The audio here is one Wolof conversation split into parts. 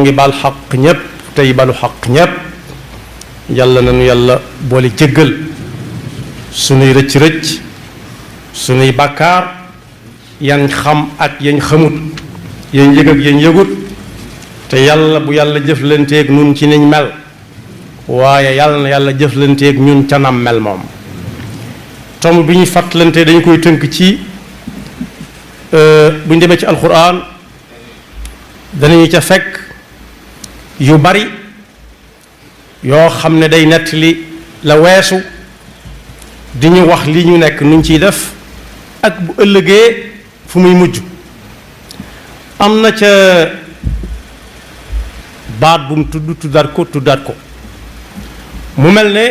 ngi baal xaq ñépp tey balu xaq ñépp yàlla nañu yàlla boole jéggal sunuy rëcc-rëcc sunuy bàkkaar yan xam ak yañ xamut yañ yëg ak yañ yëgut te yàlla bu yàlla jëflanteeg ñun ci niñ mel waaye yàlla na yàlla jëflanteeg ñun ca nam mel moom tomb bi ñuy fàttalante dañu koy tënk ci bu ñu demee ci alquran danañu ca fekk yu bari yoo xam ne day nettali la weesu di ñu wax li ñu nekk nuñ ciy def ak bu ëllëgee fu muy mujj am na ca baat bu mu tuddaat ko mu mel ne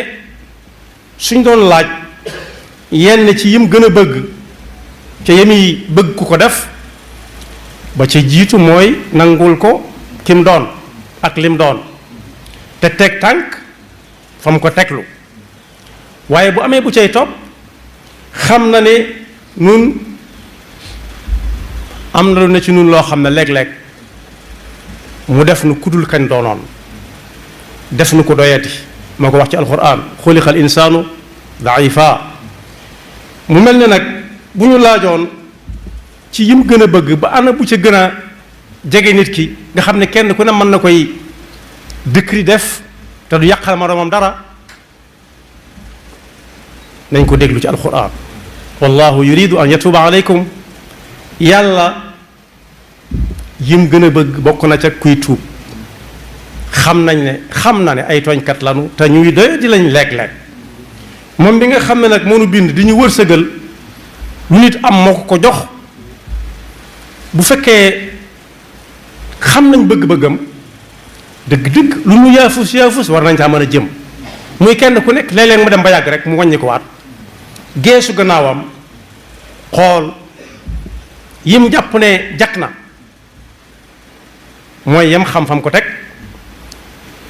suñ doon laaj yenn ci yim gën a bëgg ca yemi bëgg ku ko def ba ca jiitu mooy nangul ko kim doon ak lim doon te teg tànk fa mu ko teglu waaye bu amee bu cay topp xam na ne nun am na lu ne ci nun loo xam ne léeg-léeg mu def nu kudul kañ doonoon def nu ko doyati moo ko wax ci alquran xuliqal insaanu daifa mu mel ne nag bu ñu laajoon ci yim gën a bëgg ba ana bu ca gën a jege nit ki nga xam ne kenn ku ne mën na koy dëkkri def te du yàqal moroomam dara nañ ko déglu ci alquran wallahu yuridu an yatuba alaykum yàlla yim gën a bëgg bokk na ca kuy tuub xam na ne ay tooñkat lanu te ñuy doy di lañ leeg-leeg moom bi nga xam ne nag moo nu bind di ñu wërsëgal lu nit am moo ko jox bu fekkee xam nañ bëgg-bëggam dëgg-dëgg lu ñu yaafus war nañ caa mën a jëm muy kenn ku nekk léeg-léeg mu dem ba yàgg rek mu wàññi ko waat geesu gannaawam xool yim jàpp ne jakk na mooy yam xam-xam ko teg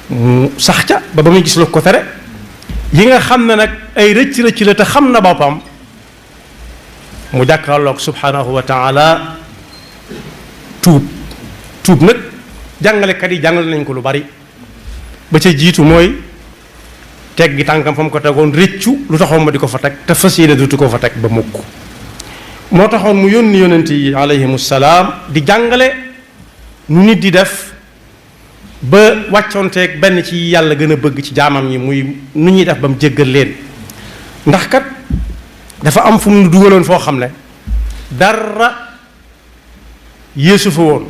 mu sax ca ba muy gis lu ko tere yi nga xam ne nag ay rëcc-rëcc la te xam na boppam mu jàkkaarloog subhanahu wa taala tuub nag jàngalekat yi jàngale nañ ko lu bari ba ca jiitu mooy teg gi tànkam fa mu ko tegoon rëccu lu taxoon ma di ko fa teg te fas yéene dutu ko fa teg ba mukk moo taxoon mu yónni yonent yi alayhimu salaam di jàngale nu nit di def ba wàccoonteeg benn ci yàlla gën a bëgg ci jaamam yi muy nu ñuy def ba mu jéggal leen ndax kat dafa am fu mu dugaloon foo xam ne dara yéesu fa woon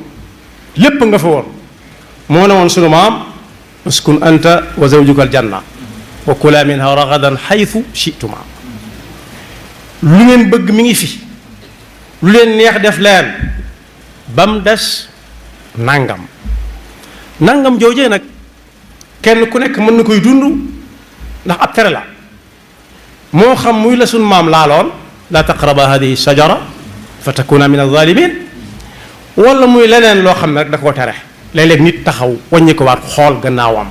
lépp nga fa woon moo ne woon sunu maam uskun anta wa zawjuka aljanna wa kula minha ragadan xaytu chituma lu ngeen bëgg mi ngi fi lu leen neex def leen ba mu des nangam joojee nag kenn ku nekk mën na koy dund ndax ab tere la moo xam muy la sunu maam laaloon la taqraba hadihi shajara fa takuna min alzalimin wala muy leneen loo xam ne rek da koo tere léeg-léeg nit taxaw wàññi ko waat xool gannaawam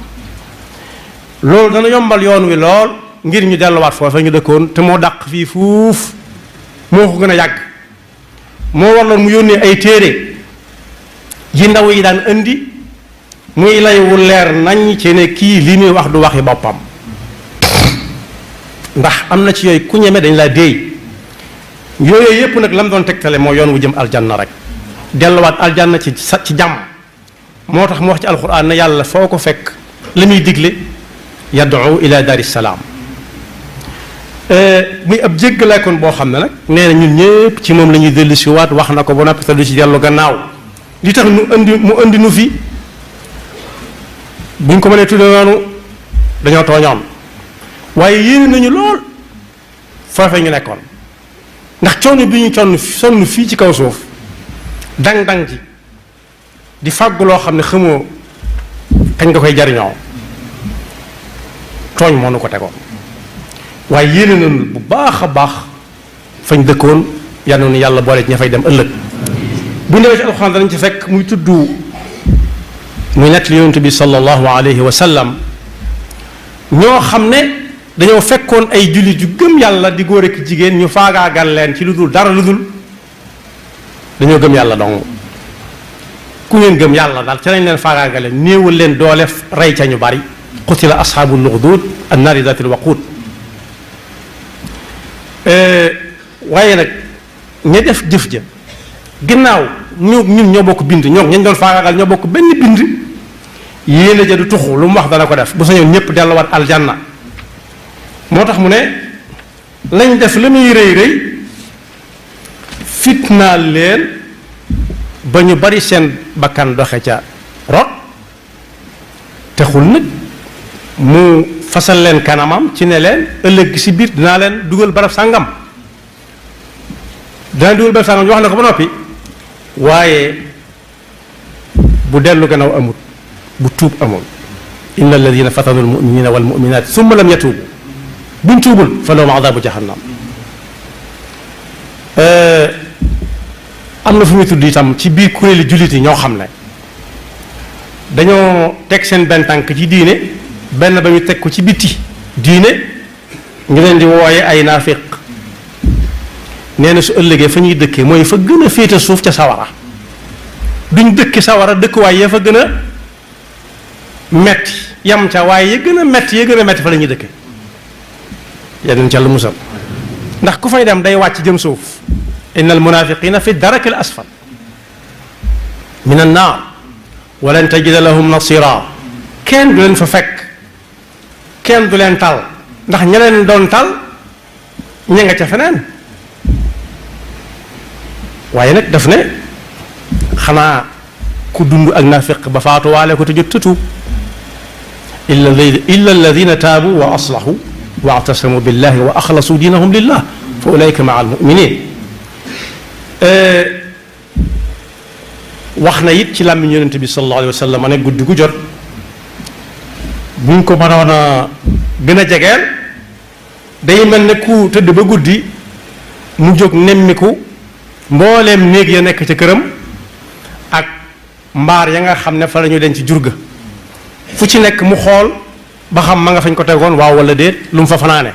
loolu dana yombal yoon wi lool ngir ñu delluwaat foofa ñu dëkkoon te moo dàq fii fuuf moo ko gën a yàgg moo warloon mu yónnee ay téere yi ndaw yi daan indi muy lay wu leer nañ ci ne kii li muy wax du waxi boppam ndax am na ci yooyu ku ñeme dañ laa déey yooyu yépp nag lam doon tegtale moo yoon wu jëm aljanna rek delluwaat aljanna ci jàmm moo tax mu wax ci alquran ne yàlla foo ko fekk la muy digle yad'u ila daari salaam muy ab jéggaleekoon boo xam ne nag nee na ñun ñépp ci moom la ñuy dellu si waat wax na ko ba noppi te du ci dellu gannaaw li tax mu indi nu fi buñ ko mënee tudde noonu dañoo tooñoon waaye yéene nañu lool foofe ñu nekkoon ndax coono bi ñu sonn fii ci kaw suuf dang-dang ji di fàggu loo xam ne xamoo kañ nga koy jariñoo tooñ moo nu ko tegoon waaye yéene nañu bu baax a baax fañ dëkkoon yal na yàlla boole ci ña fay dem ëllëg bu ñu demee ci alxuraan danañ ci fekk muy tudd muy nett li yonent bi sallallahu alayhi wa sallam ñoo xam ne dañoo fekkoon ay jullit yu gëm yàlla di góor ak jigéen ñu faagaagal leen ci lu dul dara lu dul dañoo gëm yàlla dong ku ngeen gëm yàlla daal ca lañ leen faagaagale néewal leen doole rey ca ñu bari qutila ashaabul uxduud annaari zaatil waquud waaye nag ña def jëf ja ginnaaw ñun ñoo bokk bind ñoo ñañ doon faagaagal ñoo bokk benn bind yéene ja du tuxu lu mu wax dana ko def bu sañoon ñëpp delluwaat aljanna moo tax mu ne lañ def la muy rëy rëy fitnaal leen ba ñu bari seen bakkan doxe ca rot texul nag mu fasal leen kanamam ci ne leen ëllëg si biir dinaa leen dugal barab sàngam dinaa dugal barab sàngam wax na ko ba noppi waaye bu dellu gannaaw amut bu tuub amul inna alladina fatanu almuminina walmuminat summa lam yatuubu buñ tuubul fa lahum adabu jahannam am na fu muy tudd itam ci biir kuréeli jullit yi ñoo xam ne dañoo teg seen benn tànk ci diine benn ba ñu teg ko ci bitti diine ñu leen di wooye ay naafiq nee na su ëllëgee fa ñuy dëkkee mooy fa gën a féete suuf ca sawara duñ dëkki sawara dëkkuwaay ya fa gën a metti yam ca waaye ya gën a metti fa la ñuy dëkke yeneen ca lu musal ndax ku fay dem day wàcc jëm suuf inna al munafiqina fi daraki al asfal min an naar walan tajida lahum nasira kenn du leen fa fekk kenn du leen tal ndax ña leen doon tal ña nga ca feneen waaye nag daf ne xanaa ku dund ak naafiq ba faatuwaale ko te jot tëtu illa alladina taabu wa aslahu wa atasamu billahi wa axlasu diinahum lillah fa ulaika maa almuminin wax na it ci làmmiñ yonente bi sallallahu alayhi wa sallam ne guddi gu jot buñ ko mënoon a gën a jegeel day mel ne ku tëdd ba guddi mu jóg nemmiku mbooleem néeg ya nekk ca këram ak mbaar ya nga xam ne fa la ñu denc jur ga fu ci nekk mu xool ba xam ma nga fañ ko tegoon waaw wala déet lu mu fa fanaane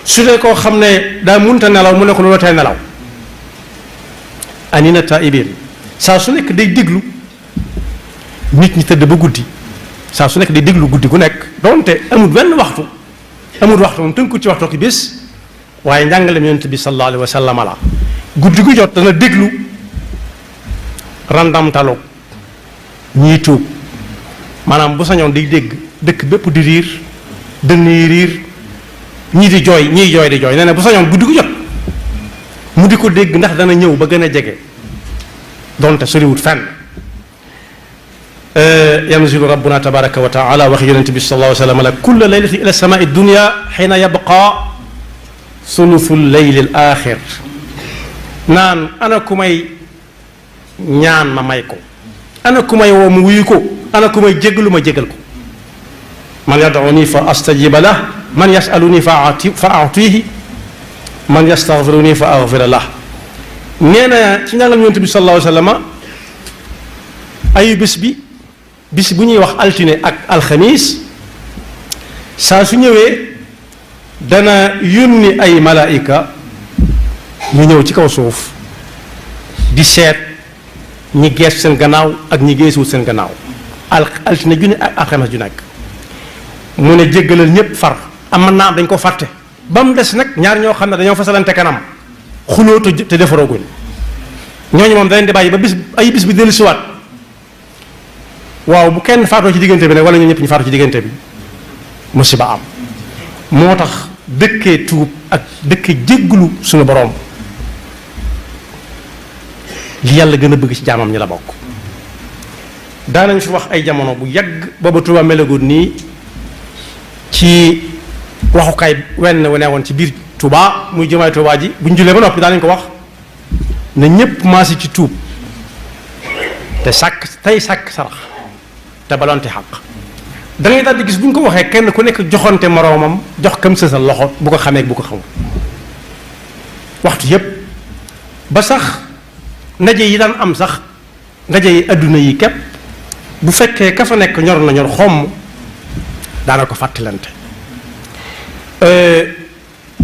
su dee koo xam ne daa munta nelaw mu ne ko lu la tee nelaw anina taibin saa su nekk day déglu nit ñi tëdd ba guddi saa su nekk day déglu guddi gu nekk donte amul benn waxtu moom tënku ci waxtu ki bés waaye njàngaleem yonent bi sallallahu alayhi wa sallam la guddi gu jot dana déglu randamtalu ñiy tuub maanaam bu sañoon day dégg dëkk bépp di riir dënn yi riir ñii di jooy ñiy jooy di jooy nee na bu sañoon guddi gu jot mu di ko dégg ndax dana ñëw ba gën a jege donte soriwut fenn yanzilu rabbuna tabaraka wa taala wax yonent bi sallallahu alayhi wa sallam la kulla laylati ila samai dunia xiina yabqa sulusu leyli al axir naan ana ku may ñaan ma may ko ana ku may woo mu wuyu ko ana ku may jéggalu ma jéggal ko man yad'uni fa astajiba lah man yasaluni fa atihi man yastaghfiruni fa aghfira lah nee na ci njàngal yonent bi sallallahu alayhi wa sallam ayu bis bu ñuy wax altine ak alxamis saa su ñëwee dana yónni ay malaayika ñu ñëw ci kaw suuf di seet ñi geesu seen gannaaw ak ñi geesuwut seen gannaaw altine ju ne ak alxames ju nekk mu ne jéggalal ñépp far am naa am dañ ko fàtte ba mu des nag ñaar ñoo xam ne dañoo fasalante kanam xuloo te defarooguñ ñooñu moom da leen di bàyyi ba bis bi dellusiwaat waaw bu kenn faatoo ci diggante bi nag wala ñu ñëpp ñu faatoo ci diggante bi musiba am moo tax dëkkee tuub ak dëkkee jéggulu suñu boroom li yàlla gën a bëgg ci jaamam ñi la bokk daanañ fi wax ay jamono bu yàgg booba Tuuba melagoon nii ci waxukaay wenn wu ne woon ci biir Tuuba muy jumaay Tuuba ji bu ñu jullee ba noppi daanañ ko wax na ñépp maasi ci tuub te sàkk sarax te balonte xaq da ngay daal di gis bu ñu ko waxee kenn ku nekk joxonte moroomam jox kam sësal loxo bu ko xamee bu ko xamul waxtu yépp ba sax ndaje yi daan am sax ndaje yi adduna yi képp bu fekkee ka fa nekk ñor na ñor xomm daana ko fàttalante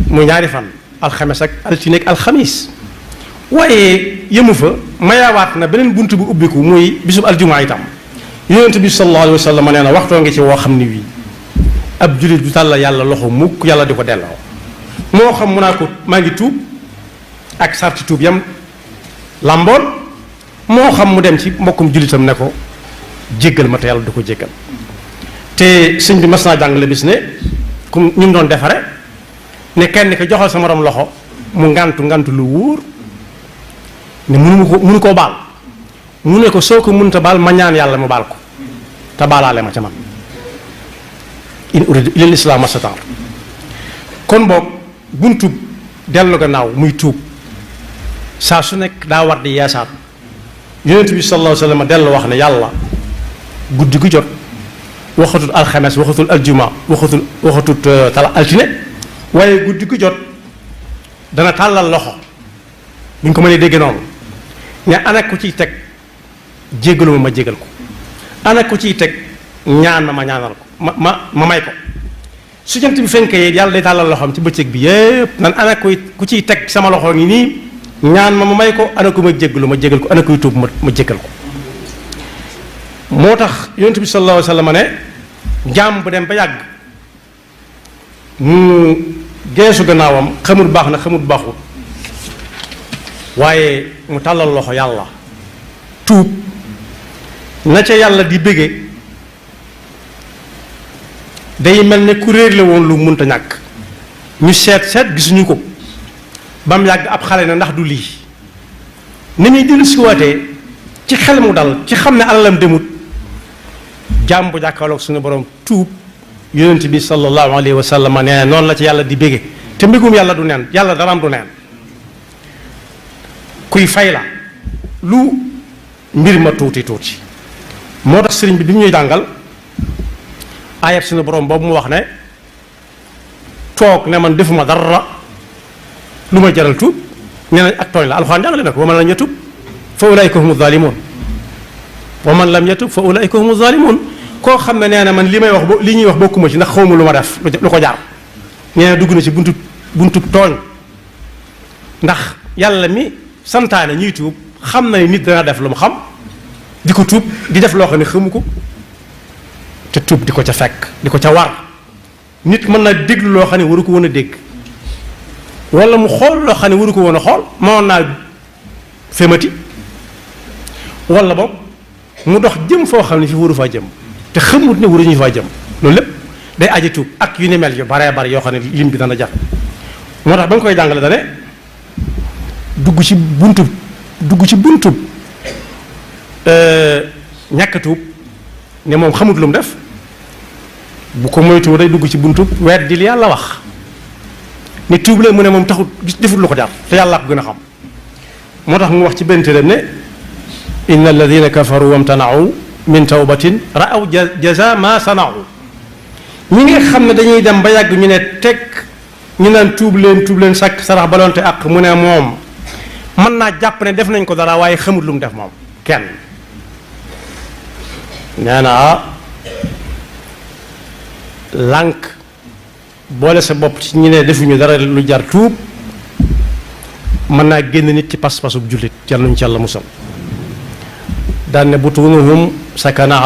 muy ñaari fan alxames ak altine ak alxamis waaye yëmu fa mayawaat na beneen bunt bu ubbiku muy bisub aljumaa itam yonent bi sallallahu alayhi wa sallam nee na waxtoo ngi ci woo xam ni wii ab jullit du tàlla yàlla loxo mukk yàlla di ko delloo moo xam mu naa ko maa ngi tuub ak sarti tuub yam làmboon moo xam mu dem ci mbokkum jullitam ne ko jéggal ma te yàlla du ko jéggal te sëñ bi mas naa jàngale bis ne comme ñu doon defare ne kenn ki joxal sa morom loxo mu ngantu lu wóor ne mënu koo baal mu ne ko soo ko mënta baal ma ñaan yàlla mu baal ko te baalaale ma ca man in uridu illa al-islaah mastata'tu kon boog buntu dellu gannaaw muy tuub saa su nekk daa war di yeesaat yonent bi sallallahu alayhi wa sallam dellu wax ne yàlla guddi gu jot waxatut alxames waxatul aljuma waxatut tala altine waaye guddi gu jot dana tàllal loxo bu ñu ko mënee dégg noonu ne ana ku ciy teg jéggalu ma jéggal ko ana ku ciy teg ñaan ma ñaanal ko ma may ko su jant bi fenkee yàlla day tàllal loxoom ci bëccëg bi yépp nan ana ku ciy teg sama loxo ngi nii ñaan ma may ko ana ku ma jéggalu ma jéggal ko ana kuy tuub ma jéggal ko moo tax yonent bi sallallahu alayhi wa sallam ne jaam bu dem ba yàgg mu geesu gannaawam xamul baax na xamul baaxul waaye mu tàllal loxo yàlla tuub na ca yàlla di bége day mel ne ku réer la woon lu munta ñàkk ñu seet gisuñu ko ba mu yàgg ab xale na ndax du lii ni muy dellu si waatee ci xel mu dal ci xam ne alalam demut jaam bu jàkkaarloog suñu borom tuub yonent bi sallallahu alayhi wa sallam nee na noonu la ci yàlla di bége te mbégum yàlla du neen yàlla daraam du neen kuy fay la lu mbir ma tuuti moo tax sëriñ bi ñuy jàngal ayat suñu borom boobu mu wax ne toog ne man defuma dara lu ma jaral tuub nee na ak tooñ la alxuraan jàngale na ko wa man lam yatub fa ulaika humu zalimun wa man lam yatub fa ulaika humu zalimun koo xam ne nee na man li may wax li ñuy wax bokkuma ci ndax xawma lu ma def lu ko jaar nee na dugg na ci buntu tooñ ndax yàlla mi santaane ñuy tuub xam na nit dana def lu mu xam di ko tuub di def loo xam ne xamu ko te tuub di ko ca fekk di ko ca war nit mën na déglu loo xam ne waru ko woon a dégg wala mu xool loo xam ne waru ko woon a xool mënoon naa fémati wala boog mu dox jëm foo xam ne fi waru faa jëm te xamut ne waruñu faa jëm loolu lépp day aji tuub ak yu ni mel yu baree bari yoo xam ne lim bi dana jafe moo tax ba nga koy jàngale dane dugg ci buntu ñàkk tuub ne moom xamut lu mu def bu ko moytuwul day dugg ci buntu weddi li yàlla wax ne tuub la mu ne moom taxut defut lu ko jar te yàlla ko gën a xam moo tax mu wax ci benn téeram ne inna alladina kafaru wamtanau min tawbatin raaw jaza ma sanau ñi nga xam ne dañuy dem ba yàgg ñu ne teg ñu naan tuub leen sàkk sarax balonte ak mu ne moom mën naa jàpp ne def nañ ko dara waaye xamut lu mu def moom kenn nee na lànk boole sa bopp ci ñi ne defuñu dara lu jar tuub mën naa génn nit ci pas-pasub jullit yàlla nañu ci yàlla musal daan ne butunuhum sakanaha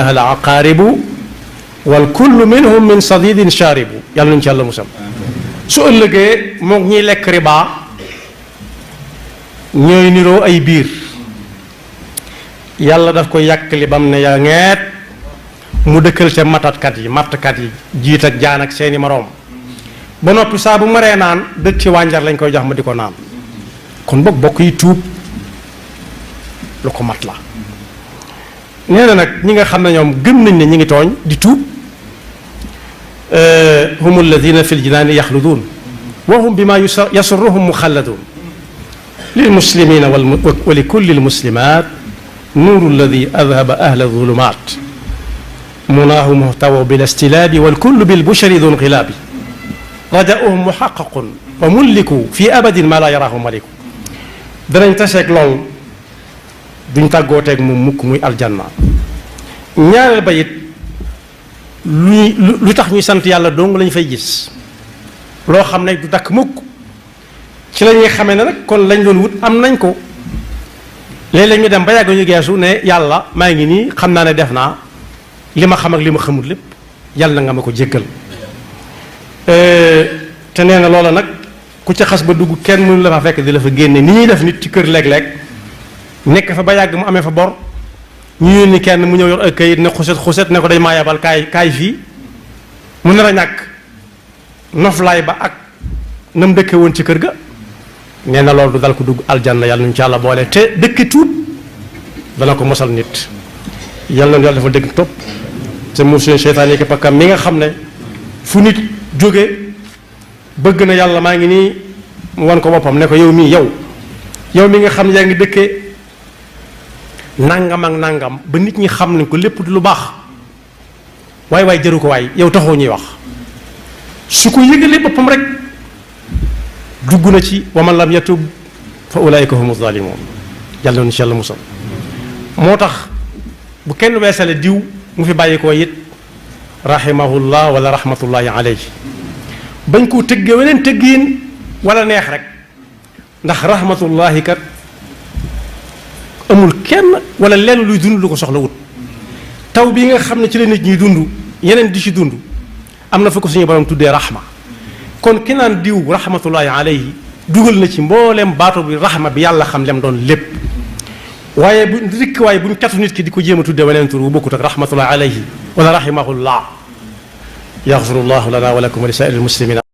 al aqaaribu wal kullu minhum min sadidin sharibu yàlla nañu ci yàlla musal su ëllëgee mook ñiy lekk riba ñooy niroo ay biir yàlla daf ko yàkkali bam ne yaa ngeet mu dëkkal ca mattkat yi jiit ak jaan ak seeni moroom ba noppi saa bu maree naan dëkk ci wànjar lañ koy jox ma di ko naan kon bokk yi tuub lu ko mat la nee na nag ñi nga xam ne ñoom gëm nañ ne ñi ngi tooñ di tuub hum alladina fi ljinaani yaxluduun wa hum bima yasurruhum muxalladuun lil muslimina wa li kulli lmuslimat nuuru alladi adhaba ahla zulumat munaahu muhtawa bil istilaabi wal kullu bil bushari dun xilaabi rajauhum muxaqaqun wa mulliku fi abadin ma la yaraahu maliku danañ taseeg lool duñ tàggooteeg mu mukk muy aljanna ñaareel ba it lu tax ñuy sant yàlla dong lañ fay gis loo xam ne du dakk mukk ci la ñuy xamee ne nag kon lañ doon wut am nañ ko. léeg-léeg ñu dem ba yàgg ñu geesu ne yàlla maa ngi nii xam naa ne def naa li ma xam ak li ma xamul lépp yàlla na nga ma ko jéggal te nee na loola nag ku ca xas ba dugg kenn mënu la fa fekk di la fa génne ni ñuy def nit ci kër léeg-léeg nekk fa ba yàgg mu amee fa bor ñu yónni kenn mu ñëw yor ay kayit ne xuset ne ko dañ maa yabal kaay fii mu nar a ñàkk noflaay ba ak na mu dëkke woon ci kër ga nee na loolu du dal ko dugg aljanna yàlla nañu ci yàlla boole te dëkki tuub dana ko mosal nit yàlla na yàlla dafa dëgg topp te monsieur seytaan yi pakkam mi nga xam ne fu nit jóge bëgg na yàlla maa ngi nii mu wan ko boppam ne ko yow mii yow mi nga xam ne yaa ngi dëkkee nangam ak nangam ba nit ñi xam nañ ko lépp du lu baax waaye jëru ko waay yow taxoo ñuy wax su ko yëgalee boppam rek dugg na ci wa man lam yatub fa ulaika humu zalimun yàlla na ci yàlla musal moo tax bu kenn weesale diw mu fi bàyyi ko it rahimahullah wala rahmatullahi alayhi bañ koo tëggee weneen tëggiin wala neex rek ndax rahmatullahi kat amul kenn wala lenn luy dund lu ko soxla wut taw bii nga xam ne ci la nit ñuy dund yeneen di ci dund am na fa ko suñu borom tuddee rahma kon ki naan diw rahmatullahi alayhi dugal na ci mbooleem baatu bi rahma bi yàlla xam lem doon lépp waaye buñ catu nit ki di ko jéem a tuddee weneen tur bu bokkut ak rahmatullahi alayhi wala rahimahullah yaxfirullahu lana wa lakum wa li saa'iril muslimina